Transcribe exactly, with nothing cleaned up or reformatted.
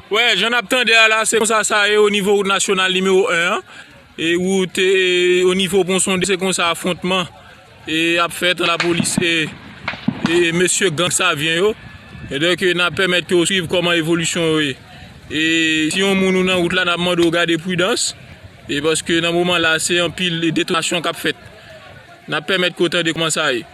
Wè, jan n ap tande a la, se konsa sa ye o nivo wout nasyonal nimewo en an. E wout e, o nivo Pon Sonde, se konsa afwontman e ap fèt ant lapolis e, e mesye gang Savyen yo. E donk, e n ap pèmèt ke w swiv kòman evolisyon yo ye. E si yon moun ou nan wout la, n ap mande w gade pridans. E paske nan moman la, se anpil detonasyon k ap fèt. N ap pèmèt ke w tande kòman sa ye.